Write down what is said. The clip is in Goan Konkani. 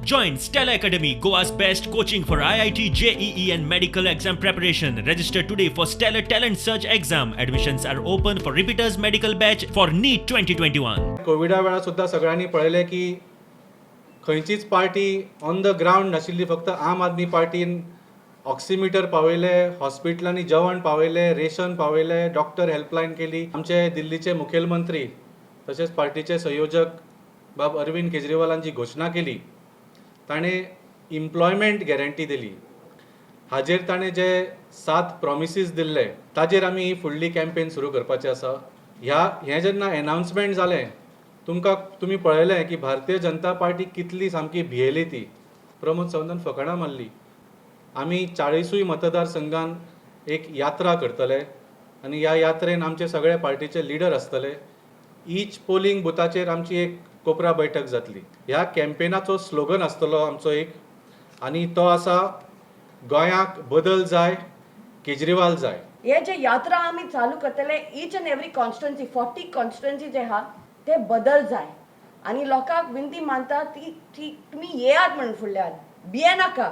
Join Stellar Academy, Goa's best coaching for IIT, JEE, and medical exam preparation. Register today for Stellar Talent Search exam. Admissions are open for repeaters medical batch for NEET 2021. कोविडा वेळार सुद्दां सगळ्यांनी पळयलें की खंयचीच पार्टी ऑन the ground नाशिल्ली. फक्त आम आदमी पार्टीन ऑक्सिमिटर पावयले, हॉस्पिटलांनी जेवण पावयलें, रेशन पावयलें, डॉक्टर हेल्पलायन केली. आमचे दिल्लीचे मुखेलमंत्री तशेंच पार्टीचे संयोजक बाब अरविंद केजरीवालान जी घोशणा केली, ताणें इम्प्लॉयमेंट गॅरंटी दिली, हाजेर ताणें जे सात प्रॉमिसीस दिल्ले, ताजेर आमी ही फुडली कॅम्पेन सुरू करपाची आसा. ह्या हें जेन्ना एनावन्समेंट जालें, तुमकां तुमी पळयलें की भारतीय जनता पार्टी कितली सामकी भियेली ती. प्रमोद सावंतान फकाणां मारली, आमी 40ूय मतदारसंघान एक यात्रा करतले आनी ह्या यात्रेन आमचे सगळे पार्टीचे लिडर आसतले. ईच पोलिंग बुथाचेर आमची एक कोपरा बैठक जातली. ह्या कॅम्पेनाचो स्लोगन आसतलो आमचो एक आनी तो आसा, गोंयाक बदल जाय, केजरीवाल जाय. हे जे यात्रा आमी चालू करतले, each and every constituency, 40 constituency जे आहा ते बदल जाय. आनी लोकांक विनंती मानता ती ती तुमी येयात म्हणून फुडल्यान, भिये नाका.